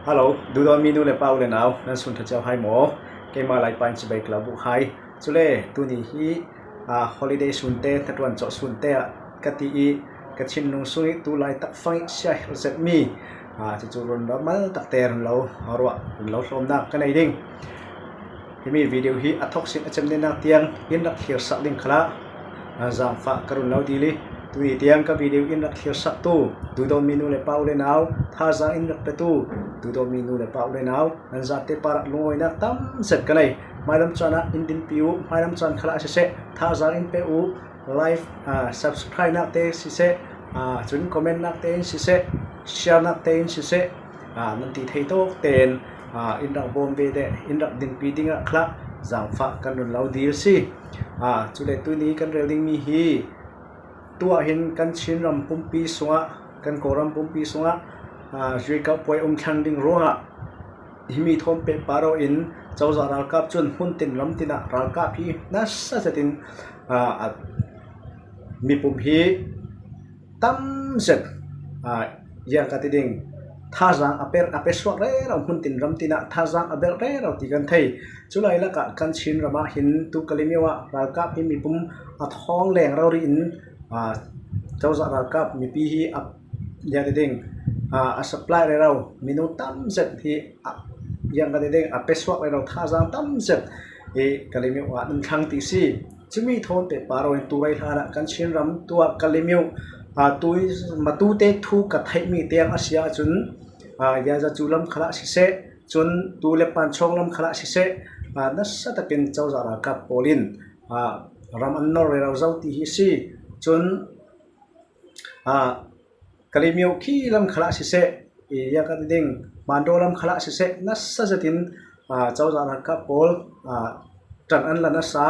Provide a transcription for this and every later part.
Hello, ດູດອນມີນູ ແລະ ປ້າອູ ແລະ ນາວ ນັ້ນສຸນທະເຈົ້າໄຮໝໍ ເກມາໄລປານຊິໄບກະລາບຸກໄຮ ຈຸເລ ຕູນີຮີ ອາ ຮອລິເດຊຸນເຕ ຕະຕວນເຈາະຊຸນເຕ ກະຕິອີ ກະທິນນຸງຊຸງອີ ຕູໄລຕັກຟັງອີ ເຊຍເຮັດເຊັດມີ ອາ ຈະຈູລຸນລາວມາຕັກແຕ່ລຸນລາວ ຮອດລຸນລາວໂຊມນາກກະໄນດິງ ເຮມີວີດີໂອຮີ ອາທອກຊິນ ອາເຈັມເນນາຕຽງ ອິນລັກເທວສະລິງຄະລາ ອາ ຈາງຝາກກະລຸນລາວດີລີ ຕູນີຕຽງກະວີດີໂອອິນລັກເທວສະຕູ ດູດອນມີນູ ແລະ ປ້າອູ ແລະ ນາວ ທາຈາງອິນລັກປະຕູ ດູດອນມີນູ ແລະ ປ້າອູ ແລະ ນາວ ນັນຈາເຕປາຣະລຸງອອຍນາກຕຳເສັດກະໄນ ມາຍລຳຈອນນະ ອິນດິນປິວ ມາຍລຳຈອນຄະລະຊິເຊ ທາຈາງອິນເປອູ ໄລຟ໌ ອາ ຊັບສະຄຣາຍນາກເຕຊິເຊ ອາ ຈຸນຄອມເມັນນາກເຕອິນຊິເຊ ເຊຍນາກເຕອິນຊິເຊ ອາ ນັນຕີໄທໂຕກເຕນ ອາ ອິນລັກບົມເບເດ ອິນລັກດິນປີດິງອະຄະລະ ຈາງຝາກກະລຸນລາວດີລີ ອາ ຈຸເລຕູນີກັນເຣວດິງມີຮີ ຕົວະເຫັນກັນຊິນລຳປຸມປີສຸງອະ ກັນໂກລຳປຸມປີສຸງອະ ອາ ຈຸຍກະປວຍອົມທັງດິງໂຣງອະ ຫິມີໂທນເປະປາໂຣອິນ ເຈົ້າຈະລາລະກັບຈຸນຮຸນຕິນລຳຕິນະລາລະກັບພີ ນະສະຈະຕິນ ອາ ອາ ມີປຸມພີ ຕຳເສັດ ອາ ຢາງກະຕິດິງ ທາຈາງອາເປດ ອາເປດສວກເຣລາວ ຮຸນຕິນລຳຕິນະ ທາຈາງອາເບດເຣລາວ ຕີກັນໄທ ຈຸໄລລະກະກັນຊິນລະມະຫິນ ຕູກະລິເມວະ ລາລະກັບພີ ມີປຸມ ອາ ທອງແລງລາວຣີອິນ ອາ ເຈົ້າຈະລາລະກັບ ມີປີຮີ ອາ ຢາງກະຕິດິງ ອາ ອາສະປລາຍເຣລາວ ມີນູຕຳເສັດພີ ອາ ຢາງກະຕິດິງ ອາເປດສວກເຣລາວ ທາຈາງຕຳເສັດ ເອ ກະລິເມວະ ອາ ນຳທັງຕີຊີ ຈະມີໂທນເປະປາໂຣອິນ ຕູໄລທານະ ກັນຊິນລຳ ຕົວະກະລິເມວ ອາ ຕູ ມາຕູເຕ ທູກະໄທມີຕຽງອາເຊຍອາຈຸນ ອາ ຢາຈະຈູລຳຄະລະຊິເຊ ຈຸນ ຕູເລັບປານຊອງລຳຄະລະຊິເຊ ອາ ນະສະຕະເປັນເຈົ້າຈາລາກັບໂປລິນ ອາ ຣຳອັນນໍເຣລາວເຈົ້າຕີຮີຊີ ຈຸນ ອາ ກະລິເມວຄີລຳຄະລະຊິເຊ ເອ ຢາກະຕິເດັງ ມານໂດລຳຄະລະຊິເຊ ນະສະຈະຕິນ ອາ ເຈົ້າຈາລາກັບໂປລ ອາ ຈັນອັນລະນະສາ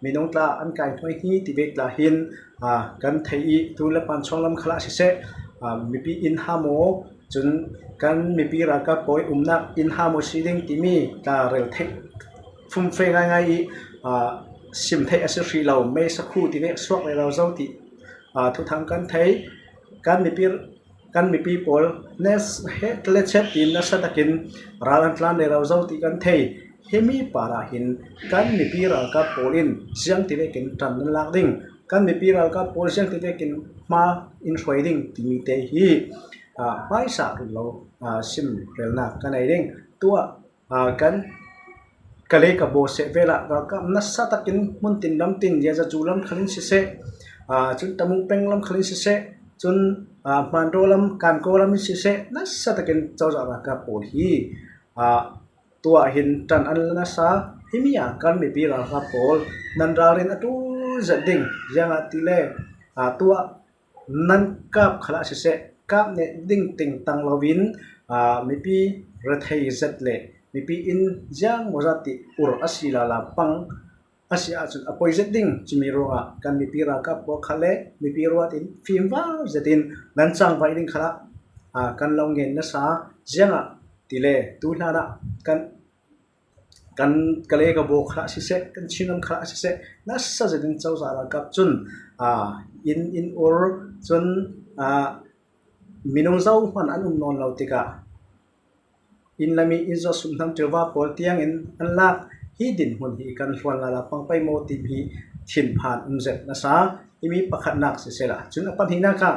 ມີນົງຕາອັນກາຍຫ້ວຍຮີ ຕິເວກລາຫິນ ອາ ກັນໄທອີ ຕູເລັບປານຊອງລຳຄະລະຊິເຊ ອາ ມີປີອິນຮາໂມ ຈຸນກັນມີປີລາກາໂປຍອຸມນາກ ອິນຮາໂມຊີດິງ ຕິມີຕາເຣວເທັກ ຟຸມເຟງ່າຍໆອີ ອາ ຊິມໄທອາຊິຣີລາວ ເມສະຄູ ຕິເວກສວກ ແລະ ລາວເຈົ້າຕິ ອາ ທຸທັງກັນໄທ ກັນມີປີ ກັນມີປີໂປລ ເນສເຮດ ເລເຊດ ຕີນ ນະສະຕະກິນ ຣາລັນຕລານ ແລະ ລາວເຈົ້າຕິກັນໄທ ເຮມີປາລາຫິນ ກັນມີປີລາກາໂປລິນ ຊຽງຕິເວກກິນ ຕັນນັ້ນລາກດິງ ກັນມີປີລາກາໂປລ ຊຽງຕິເວກກິນ ມາອິນຊ່ວຍດິງ ຕິມີເຕຮີ ອາ ໄມ້ສາລຸນລາວ ອາ ຊິມເຣວນາກກະໄນດິງ ຕົວ ອາ ກັນ ກະເລກະໂບເສເວລະ ລາວກຳນະສະຕະກິນ ມຸນຕິນລຳຕິນ ຢາຈະຈູລຳຄະລິນຊິເຊ ອາ ຈຸນຕະມຸງເປັງລຳຄະລິນຊິເຊ ຈຸນ ອາ ມານໂດລຳ ການໂກລຳມິຊິເຊ ນະສະຕະກິນ ເຈົ້າຈະລາກາໂປລີ ອາ ຕົວະເຫັນຕັນອັນລະນະສາ ຮິເມຍ ກັນມີປີລາກາໂປລ ນັນດາລິນ ອະຕູ ຈະດິງ ຢາງອາຕິເລ ອາ ຕົວະ ນັນກາບຄະລະຊິເຊ ກາບເນດິງຕິງຕັງລາວິນ ອາ ມີປີຣະໄທເຈັດເລ ມີປີອິນຢາງໂມຊາຕິ ອຸຣອາຊີລາລາປັງ ອາຊີອາຈຸນອາໂປຍເຈັດດິງ ຈິມີໂຣງອາ ກັນມີປີຣາກາບໂປຄະເລ ມີປີຣວດອິນ ຟີມວາເຈັດດິນ ນັນຊາງວາຍດິງຄະລະ ອາ ກັນລາວເງນນະສາ ຢາງອາຕິເລ ຕູນານະ ກັນ ກັນກະເລກະໂບຄະລະຊິເຊ ກັນຊິນຳຄະລະຊິເຊ ນະສະຈະດິນເຈົ້າສາລາກັບຈຸນ ອາ ອິນ ອິນໂອລ ຈຸນ ອາ ມິໂນເຈົ້າ ມັນອັນອຸມນອນລາວຕິກາ ອິນລາມີ ອິນໂຈຊຸມທຳເຈີວາໂປລຕຽງ ອິນອັນລາກ ຮີດິນຮຸນຮີກັນ ຊວນລາລາຟັງໄປໂມຕິມຮີ ທິນພານອຸມເຈັດນະສາ ອີມີປະຂັດໜາກເສເສລະ ຈຸນອະປັນຫີນາກະ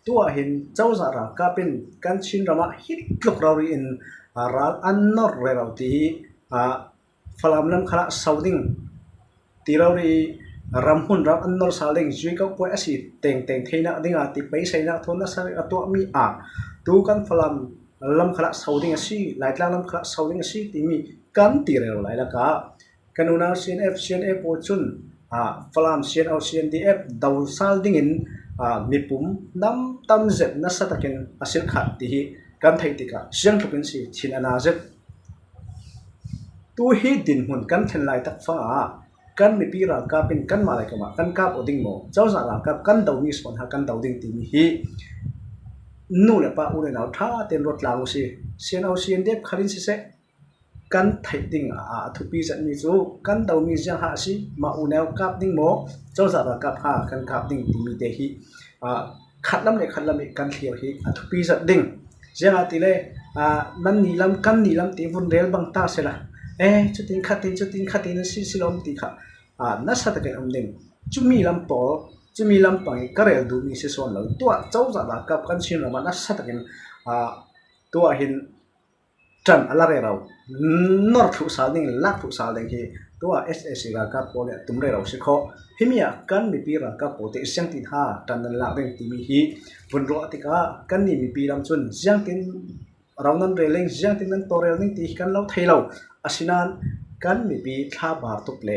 ຕົວະເຫັນເຈົ້າສາລາກາເປັນ ກັນຊິນລະມະ ຮີລຸກລາວຣີອິນ ອາ ຣາລອັນນໍເຣລາວຕີ ອາ ຝຣັ່ງລຳຄະລະຊາວດິງ ຕີລາວຣີ ຣຳຮຸນຣຳອັນນໍຊາວດິງ ຈຸຍກອກປວຍອາຊີ ເຕັງເຕັງເທນະດິງອາ ຕິໄປໄຊນະໂທນະສະເອອຕົວະມີອາ ຕູກັນຝຣັ່ງລຳຄະລະຊາວດິງອາຊີ ລາຍຕາງລຳຄະລະຊາວດິງອາຊີ ຕິມີກັນຕີເຣລາວລາຍລະກາ ກະນູນາ ຊີເອັນເອັບ ຊີເອັນເອັບ ໂອຈຸນ ອາ ຝຣັ່ງ ຊີເອັນເອັບ ຊີເອັນເອັບ ດາວຊາວດິງອິນ ອາ ມີປຸມ ນຳຕຳເຈັດ ນະສະຕະເກັນ ອາຊິລຂາດ ຕິຮີ ກັນໄທຕິກາ ຊຽງທຸກອິນຊີ ຊິນອານາເຈັດ ຕູຮີດິນຮຸນກັນເທັນລາຍຕັກຟ້າ ກັນມີປີລາກາເປັນກັນມາລາຍກະມາ ກັນກາບໂອດິງໂມ ເຈົ້າສາລາກັບກັນດາວມີສອນຫາກັນດາວດິງຕິມີຮີ ນູແລະປາອູແລະນາວ ທາເຕັນລົດລາງໂອຊີ ຊຽນເອົາຊຽນເດັບຄາລິນຊິເຊ ກັນໄທດິງອາອາທຸປີຈັດມີຈູ ກັນດາວມີຊຽງຫາຊີ ມາອູແນວກາບດິງໂມ ເຈົ້າສາລາກັບຫາກັນກາບດິງຕິມີເຕຮີ ອາ ຄັດລຳເລຄັດລຳເອກັນທຽວຮີ ອາທຸປີຈັດດິງ ຊຽງອາຕິເລ ອາ ນັ້ນນີ້ລຳ ກັນນີ້ລຳ ຕິວຸນເຣລບັງຕາເສລະ ເອ ຈຸດຕິງຂະຕິງ ຈຸດຕິງຂະຕິງ ນັ້ນຊິ ຊິລອມຕິຂະ ອາ ນັດສະຕະເກນອຳເດັງ ຈຸມີລຳປອ ຈຸມີລຳປັງ ກະເຣລດູມີຊິຊອນລາວ ຕົວະ ເຈົ້າຈະລາກັບກັນຊິນລະມາ ນັດສະຕະເກນ ອາ ຕົວະ ເຫັນ ටານອາລາເຣລາວ ນໍຣທຸສາລນິງ ລັກທຸສາລເດັງຮີ ຕົວະ ເອສເອຊີ ລາກາໂປເນ ຕຸມເຣລາວຊິເຄາະ ເຮເມຍ ກັນມີປີລາກາໂປເຕ ຊຽງຕິນຫາ ຕານນັ້ນລາກເດັງຕິມີຮີ ບຸນຣອດຕິກາ ກັນນີ້ມີປີລຳຈຸນ ຊຽງຕິນ ເຮົານັ້ນເຣເລັງ ຊຽງຕິນນັ້ນໂຕເຣວນິງ ຕິກັນລາວໄທລາວ ອາຊິນານ ກັນມີປີທາບາຕຸກເລ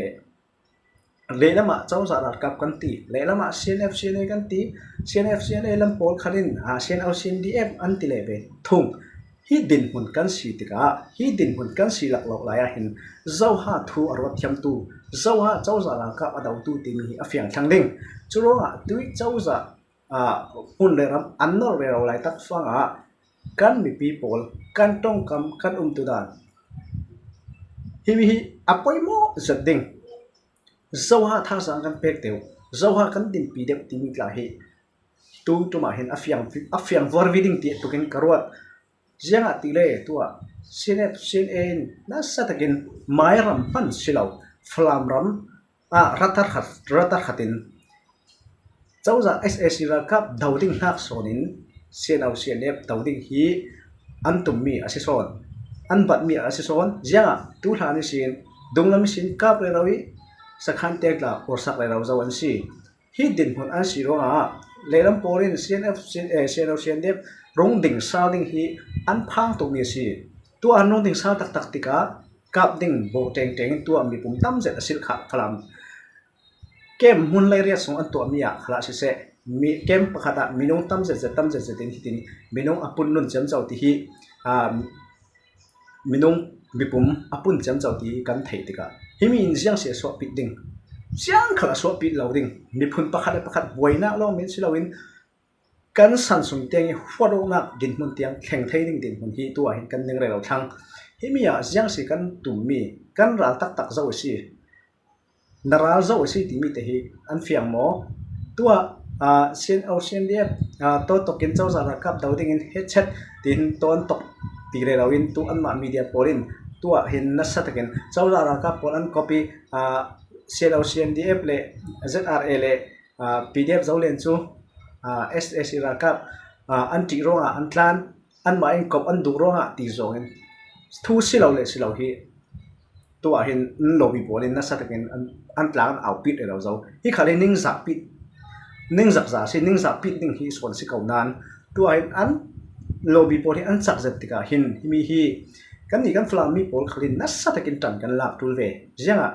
ເລລະມະ ເຈົ້າສາລາດກັບກັນຕິ ເລລະມະ ຊຽງເອັຟ ຊຽງເອ ກັນຕິ ຊຽງເອັຟ ຊຽງເອ ລຳໂປລຄະລິນ ອາ ຊຽງເອົາ ຊຽງດີເອັຟ ອັນຕິເລເວ ທຸງ ຮີດິນຮຸນກັນສີຕິກາ ຮີດິນຮຸນກັນສີຫຼັກຫຼອກຫຼາຍອາເຫັນ ເຈົ້າຫາທູອາຣວດທຽມຕູ ເຈົ້າຫາເຈົ້າສາລາດກັບອະເດົາຕູຕິມີອາຟຽງທັງເດັງ ຈຸໂລອາ ຕຸ້ຍເຈົ້າສາ ອາ ຮຸນເລຣຳ ອັນນໍເຣລາວລາຍຕັກຟັງອາ ກັນມີປີໂປລ ກັນຕ້ອງກຳ ກັນອຸມຕຸດານ ຮີມີຮີ ອາ ປອຍມໍເຈັດເດັງ ເຈົ້າຫາທ່າສາງກັນເປກເຕວ ເຈົ້າຫາກັນດິນປີເດັບຕິມີກລາເຮ ຕູຕຸມາເຫັນອາຟຽງ ອາຟຽງວອລວີດິງຕິຕຸກເຫັນກະຣວດ ຊຽງອາຕິເລຕົວ ຊຽງເອັຟ ຊຽງເອ ນາສະຕະເກັນ ມາຍຣຳພັນຊິລາວ ຟລາມຣຳ ອາ ຣະຕັດຂະ ຣະຕັດຂະຕິນ ເຈົ້າຈາກ ເອສເອຊີ ລາກັບ ດາວດິງ ຮາກໂຊນິນ ຊຽນເອົາ ຊຽນເອັຟ ດາວດິງ ຮີ ອັນຕຸມມີອາຊິຊອນ ອັນບັດມີອາຊິຊອນ ຢາ ຕູທານິຊິນ ດຸງລະມິຊິນ ກາບເຣລາວີ ສະຂານແຕກລາ ໂອສາກເຣລາວ ເຈົ້າອັນຊີ ຮີດິນຮຸນອັນສີລົງອາ ເລລຳໂປລິນ ຊຽນເອັຟ ຊຽນເອ ຊຽນເອົາ ຊຽນເອັຟ ລຸງດິງ ຊາວດິງ ຮີ ອັນພາງຕົກມີຊີ ຕົວອັນລຸງດິງ ຊາວຕັກຕັກຕິກາ ກາບດິງ ໂບເຕັງເຕັງ ຕົວມີປຸ່ມຕຳເຈັດອາຊິລຂະ ຄະລຳ ເກມມຸນໄລເຣຍດສອງອັນຕົວມີອາຄະລະຊິເສ ມີເກມປະຄະຕະ ມີນຸງຕຳເຈັດເຈັດຕຳເຈັດເຈັດຕິນທິຕິນ ມີນຸງອະປຸນນຸນຈຳເຈົ້າຕິຫິ ອາ ມີນຸງ ມີປຸມອະປຸນຈຳເຈົ້າຕິກັນໄທຕິກະ ຫິມີອິນຈຽງເສຍສວະປິດດິງ ຈຽງຄະລະສວະປິດເຫຼົ່າດິງ ມີພຸນປະຄະດປະຄະດ ບວຍນະລອງເມັນຊິລາວິນ ກັນສັນສຸນຕຽງ ຫວດໂອກນາກ ດິນຮຸນຕຽງ ແຂງໄທດິງດິນຮຸນຮີຕົວ ເຫັນກັນໜຶ່ງໄລເຫຼົ່າທັງ ຫິມີອາຈຽງສີກັນຕຸມມີ ກັນລາຕັກຕັກເຈົ້າຊີ ນະລາເຈົ້າຊີຕິມີແຕ່ຮີ ອັນຟຽງໝໍ ຕົວ ອາ ຊຽນເອົາ ຊຽນເດຟ ອາ ໂຕຕົກກິນເຈົ້າສາລາກັບ ດາວດິງເຫັນເຮັດແຊັດ ຕິນຕອນຕົກ ຕີເຣລາວິນ ຕຸອັນມາມີເດຍໂປລິນ ຕົວເຫັນນັດສະຕະເກັນ ເຈົ້າສາລາກັບ ໂປລອັນກອບປີ ອາ ຊຽນເອົາ ຊຽນເດຟ ເລ ເຈັດອາເອ ເລ ອາ ປີເດຟ ເຈົ້າເລນຊູ ອາ ເອສເອຊີລາກັບ ອາ ອັນຕິໂຣງອາ ອັນຕານ ອັນມາເອັງກອບ ອັນດຸໂຣງອາ ຕີໂຈງເຫັນ ທູຊິລາວ ເລ ຊິລາວຮີ ຕົວເຫັນໂລບີໂປລິນ ນັດສະຕະເກັນ ອັນ ອັນຕານ ອາວປິດເລລາວເຈົ້າ ຮີຄາເລນິງຈາກປິດ ນິງຈາກຈາຊິ ນິງຈາກປິດ ນິງຮີສອນຊິເກົານານ ຕົວເຫັນອັນໂລບີໂປລິນ ອັນຈັກເຈັດຕິກາ ເຫັນ ຮີມີຮີ ກັນນີກັນຟລາມ ມີໂປລຄາລິນ ນັດສະຕະເກັນ ຕັນກັນລາບຕູເວ ຈຽງອາ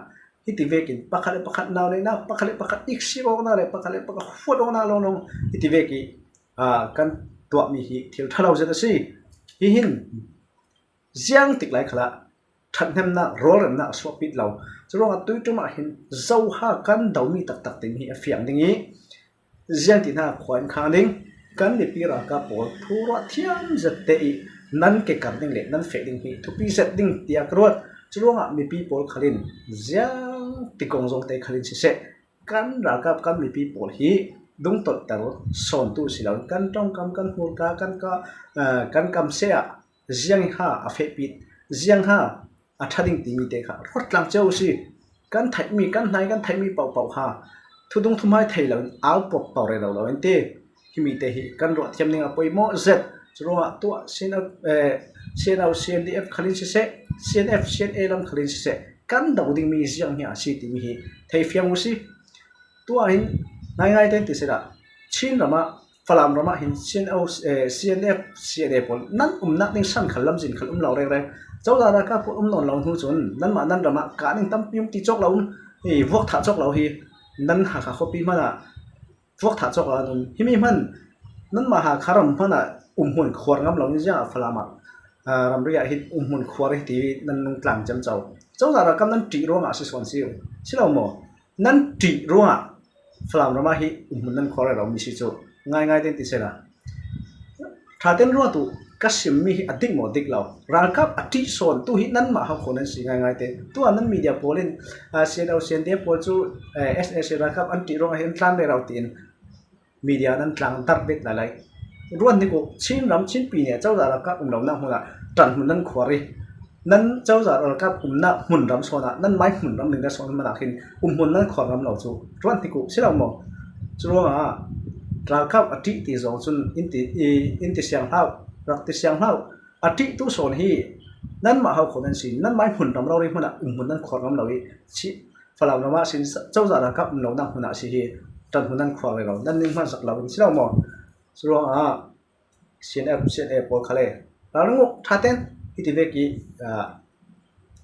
ຮີຕິເວກິນ ປະຄະເລປະຄະນາວເນນາ ປະຄະເລປະຄະອີກຊິໂອກນາເລ ປະຄະເລປະຄະຫວດໂອກນາໂລນົງ ຮີຕິເວກິ ອາ ກັນຕົວມີຮີ ທິວທະລາວເຈັດອາຊີ ຮີຫິນ ຈຽງຕິກໄລຄະລະ ທັດແຮມນາ ໂຣເລັມນາ ສວະປິດເຫຼົ່າ ຈະລອງອາ ຕຸ້ຍຕຸມາເຫັນ ເຈົ້າຫາກັນດາວມີຕັກຕັກຕິມຮີ ອາຟຽງດິງອີ ຈຽງຕິນາ ຄວາຍຄາງດິງ ກັນນິປີຣາກາໂປ ທູຣະທຽມເຈັດເຕອີ ນັນເກກັນດິງເລ ນັນເຟກດິງຮີ ທຸປີເຈັດດິງຕຽກຣວດ ຈະລອງອາ ມີປີໂປລຄາລິນ ຈຽງຕິກົງຈົງເຕຄາລິນຊິເສ ກັນລາກັບກັນມີປີໂປລຮີ ດຸງຕົດແຕ່ລົດ ສອນຕູ້ຊິລາວ ກັນຕ້ອງກຳ ກັນໂຫດກາ ກັນກະ ເອີ ກັນກຳເຊອະ ຈຽງຫາອາເຟະປິດ ຈຽງຫາອາທະດິງຕິມີເຕຄະ ລົດກາງເຈົ້າຊິ ກັນໄທມີ ກັນໄນ ກັນໄທມີເປົ່າເປົ່າຫາ ທຸດຸງທຸມາຍໄທລາວ ອາວປົບເປົ່າເຣລາວລາວເອັນເຕ ຮີມີເຕຮີ ກັນລົດທຽມນິງອາປອຍໝໍເຈັດ ຈະໂລອະຕົວ ເຊນເອົາ ເອີ ເຊນເອົາ ເຊນດີເອັຟ ຄາລິນຊິເສ ເຊນເອັຟ ເຊນເອ ລຳຄາລິນຊິເສ ກັນດາວດິງມີ ຈຽງເຮຍ ອາຊີຕິມີຮີ ໄທຟຽງອູຊິ ຕົວະເຫັນງ່າຍໆເຕັນຕິເສດາ ຊິນລະມະ ຝຣັ່ງລະມະ ເຫັນ ເຊນເອັຟ ເອ ເຊນເອັຟ ເຊນເອ ໂປນ ນັ້ນອຸມນັກນິງສັນ ຄັນລຳຈິນ ຄັນອຸມລາວແຮງໆ ເຈົ້າລາລາກາ ໂພດອຸມນອນລາວຫູຈຸນ ນັ້ນມາ ນັ້ນລະມະ ກະນິງຕຳປິງຕິຈອກລາວ ເອີ ວອກຖາຈອກລາວຮີ ນັ້ນຫາຄາຄົບປີມານະ ພວກຖາຈອກລາວນັ້ນ ຮີມີມັນ ນັ້ນມະຫາຄາຣຳພະນະ ອຸມຫຸນຄວານງາມລາວນີ້ ຈະຟະລາມະ ອາ ລຳເລຍ ເຮັດອຸມຫຸນຄວານທີ່ ນັ້ນນຸງຕາງຈຳເຈົ້າ ເຈົ້າລາລາກຳນັ້ນ ຕິໂຣງອາ ຊິສອນຊິວ ຊິລາວໝໍ ນັ້ນຕິໂຣງອາ ຟະລາມລະມະ ເຮັດອຸມຫຸນນັ້ນຄວານລາວມີຊິໂຈ ງ່າຍໆເຕັນຕິເສລາ ຖ້າເຕັນຣັວຕຸ ກະຊິມມີອະດິກໝໍດິກລາວ ລາກັບອະຕິສອນຕຸຫິ ນັ້ນມະເຮົາໂຄນັ້ນຊິງ່າຍໆເຕັນ ຕົວນັ້ນມີດຽໂປລິນ ອາ ເຊນເອົາ ເຊນເດໂປຈູ ເອ ເອສເອ ລາກັບ ອັນຕິໂຣງອາ ເຫັນຕາງໄດ້ລາວຕິນ ມີດຽນັ້ນຕາງດັດເບັດຫຼາຍໆ Ruan ni ku Chin ram Chin pi ne chau za ra kap um lo na hmuna tan hmun nan khuari. Nan chau za ra kap um na hmun ram sona nan mai hmun ram ning da son mana khin um hmun nan khuar ram lo chu. Ruan ni ku si lo mo. Churuanga ra kap a ti ti zong chun in ti i in ti siang hlau rak ti siang hlau a ti tu son hi. Nan ma hau khon nan sin nan mai hmun ram lo ri hmuna um hmun nan khuar ram lo i si. Falam rama sin chau za ra kap um lo na hmuna si hi. Tan hmun nan khuar lo nan ning hman sak lo in si lo mo. Churuanga CNF, CNA pawl kha le. Ralngu thaten hiti veki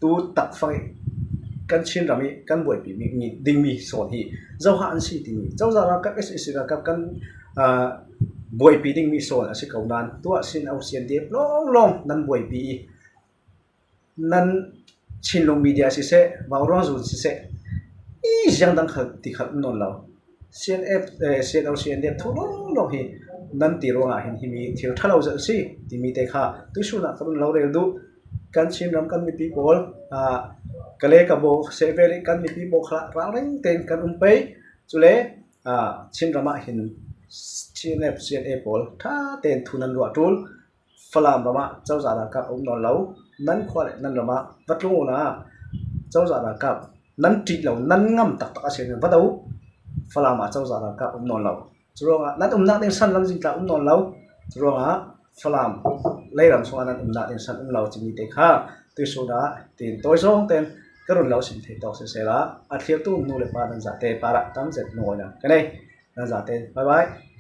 tu tak fang kan Chin rami kan buaipi mi ding mi son hi. Zauha an si ti mi. Chau za ra kap SAC ra kap kan buaipi ding mi son a si kau nan. Tua sin au sian de long long nan buaipi i. Nan Chinlung media sise, Vaurong zun sise, i ziang dang khal ti khal non lo. CNF, eh, CNO, CNDF thu lo lo hi nan ti ruanga hin himi thil thalo za si ti mi te kha. Tuisuna ka run lo rel du kan Chin ram kan mipi pawl a ka le ka bo se veli kan mipi pawl kha ra reng ten kan um pei. Chule a Chin rama hin CNF, CNA pawl thaten thu nan ruah tul. Falam rama chau za ra kap um non lo. Nan khua le nan rama vatlung una chau za ra kap nan ti lo nan ngam tak tak a sen vadau. Falam a chau za ra kap um non lo. Churuanga nan um nak ding san lam zing tla um non lo. Churuanga Falam lei ram sunga nan um nak ding san um lo chi mi te kha. Tuisuna tin toi zong ten ka run lo sin thei tok se se la. A thil tu nu le pa nan za te para tam zet noi na. Ka nei nan za te. Bye bye.